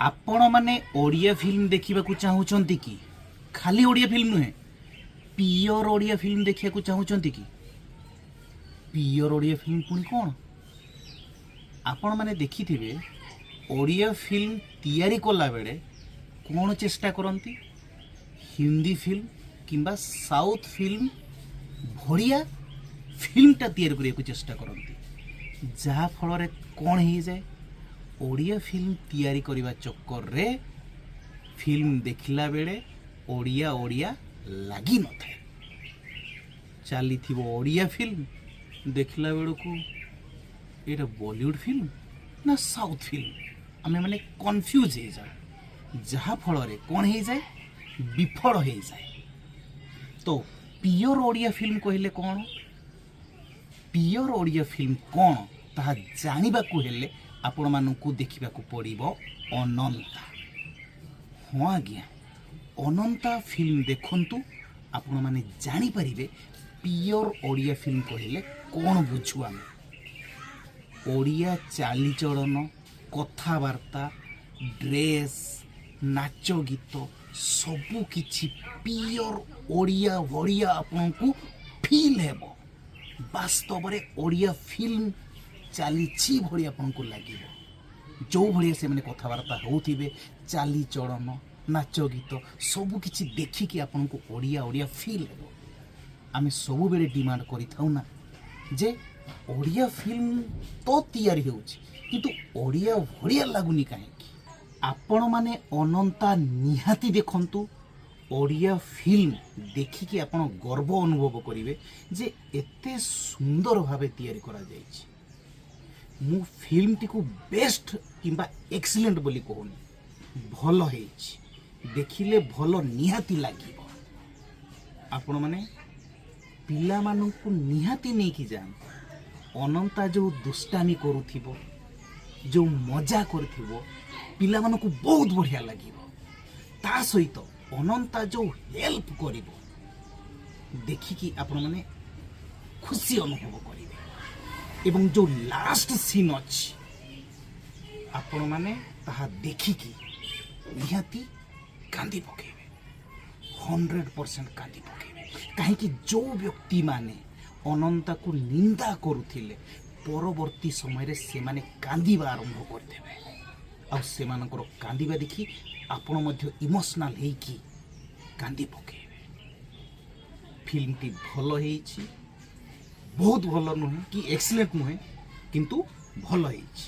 ଆପଣମାନେ ଓଡ଼ିଆ ଫିଲ୍ମ ଦେଖିବାକୁ ଚାହୁଁଛନ୍ତି କି? ଖାଲି ଓଡ଼ିଆ ଫିଲ୍ମ ନୁହେଁ, ପିଓର ଓଡ଼ିଆ ଫିଲ୍ମ ଦେଖିବାକୁ ଚାହୁଁଛନ୍ତି କି? ପିଓର ଓଡ଼ିଆ ଫିଲ୍ମ ପୁଣି କ'ଣ? ଆପଣମାନେ ଦେଖିଥିବେ, ଓଡ଼ିଆ ଫିଲ୍ମ ତିଆରି କଲାବେଳେ କ'ଣ ଚେଷ୍ଟା କରନ୍ତି? ହିନ୍ଦୀ ଫିଲ୍ମ କିମ୍ବା ସାଉଥ୍ ଫିଲ୍ମ ଭଳିଆ ଫିଲ୍ମଟା ତିଆରି କରିବାକୁ ଚେଷ୍ଟା କରନ୍ତି, ଯାହାଫଳରେ କ'ଣ ହେଇଯାଏ? ଓଡ଼ିଆ ଫିଲ୍ମ ତିଆରି କରିବା ଚକ୍କରରେ ଫିଲ୍ମ ଦେଖିଲା ବେଳେ ଓଡ଼ିଆ ଓଡ଼ିଆ ଲାଗିନଥାଏ। ଚାଲିଥିବ ଓଡ଼ିଆ ଫିଲ୍ମ, ଦେଖିଲା ବେଳକୁ ଏଇଟା ବଲିଉଡ଼ ଫିଲ୍ମ ନା ସାଉଥ୍ ଫିଲ୍ମ, ଆମେମାନେ କନଫ୍ୟୁଜ୍ ହେଇଯାଉ। ଯାହାଫଳରେ କ'ଣ ହେଇଯାଏ? ବିଫଳ ହେଇଯାଏ। ତ ପିଓର ଓଡ଼ିଆ ଫିଲ୍ମ କହିଲେ କ'ଣ, ପିଓର ଓଡ଼ିଆ ଫିଲ୍ମ କ'ଣ, ତାହା ଜାଣିବାକୁ ହେଲେ ଆପଣମାନଙ୍କୁ ଦେଖିବାକୁ ପଡ଼ିବ ଅନନ୍ତା। ହଁ ଆଜ୍ଞା, ଅନନ୍ତା ଫିଲ୍ମ ଦେଖନ୍ତୁ, ଆପଣମାନେ ଜାଣିପାରିବେ ପିଓର ଓଡ଼ିଆ ଫିଲ୍ମ କହିଲେ କ'ଣ ବୁଝୁ ଆମେ। ଓଡ଼ିଆ ଚାଲିଚଳନ, କଥାବାର୍ତ୍ତା, ଡ୍ରେସ୍, ନାଚ ଗୀତ ସବୁକିଛି ପିଓର ଓଡ଼ିଆ ଭଳିଆ ଆପଣଙ୍କୁ ଫିଲ୍ ହେବ। ବାସ୍ତବରେ ଓଡ଼ିଆ ଫିଲ୍ମ ଚାଲିଛି ଭଳି ଆପଣଙ୍କୁ ଲାଗିବ। ଯେଉଁ ଭଳିଆ ସେମାନେ କଥାବାର୍ତ୍ତା ହେଉଥିବେ, ଚାଲିଚଳନ, ନାଚ ଗୀତ ସବୁକିଛି ଦେଖିକି ଆପଣଙ୍କୁ ଓଡ଼ିଆ ଓଡ଼ିଆ ଫିଲ୍ ହେବ। ଆମେ ସବୁବେଳେ ଡିମାଣ୍ଡ କରିଥାଉ ନା ଯେ ଓଡ଼ିଆ ଫିଲ୍ମ ତ ତିଆରି ହେଉଛି, କିନ୍ତୁ ଓଡ଼ିଆ ଭଳିଆ ଲାଗୁନି କାହିଁକି? ଆପଣମାନେ ଅନନ୍ତା ନିହାତି ଦେଖନ୍ତୁ। ଓଡ଼ିଆ ଫିଲ୍ମ ଦେଖିକି ଆପଣ ଗର୍ବ ଅନୁଭବ କରିବେ ଯେ ଏତେ ସୁନ୍ଦର ଭାବେ ତିଆରି କରାଯାଇଛି। ମୁଁ ଫିଲ୍ମଟିକୁ ବେଷ୍ଟ କିମ୍ବା ଏକ୍ସିଲେଣ୍ଟ ବୋଲି କହୁନି। ଭଲ ହେଇଛି, ଦେଖିଲେ ଭଲ ନିହାତି ଲାଗିବ। ଆପଣମାନେ ପିଲାମାନଙ୍କୁ ନିହାତି ନେଇକି ଯାଆନ୍ତୁ। ଅନନ୍ତା ଯେଉଁ ଦୁଷ୍ଟାମି କରୁଥିବ, ଯେଉଁ ମଜା କରୁଥିବ, ପିଲାମାନଙ୍କୁ ବହୁତ ବଢ଼ିଆ ଲାଗିବ। ତା ସହିତ ଅନନ୍ତା ଯେଉଁ ହେଲ୍ପ କରିବ, ଦେଖିକି ଆପଣମାନେ ଖୁସି ଅନୁଭବ କରିବେ। ଏବଂ ଯେଉଁ ଲାଷ୍ଟ ସିନ୍ ଅଛି, ଆପଣମାନେ ତାହା ଦେଖିକି ନିହାତି କାନ୍ଦି ପକାଇବେ, 100% କାନ୍ଦି ପକାଇବେ। କାହିଁକି ଯେଉଁ ବ୍ୟକ୍ତିମାନେ ଅନନ୍ତାକୁ ନିନ୍ଦା କରୁଥିଲେ, ପରବର୍ତ୍ତୀ ସମୟରେ ସେମାନେ କାନ୍ଦିବା ଆରମ୍ଭ କରିଦେବେ। ଆଉ ସେମାନଙ୍କର କାନ୍ଦିବା ଦେଖି ଆପଣ ମଧ୍ୟ ଇମୋସନାଲ୍ ହେଇକି କାନ୍ଦି ପକାଇବେ। ଫିଲ୍ମଟି ଭଲ ହେଇଛି, ବହୁତ ଭଲ ନୁହେଁ କି ଏକ୍ସଲେଣ୍ଟ ନୁହେଁ, କିନ୍ତୁ ଭଲ ହେଇଛି।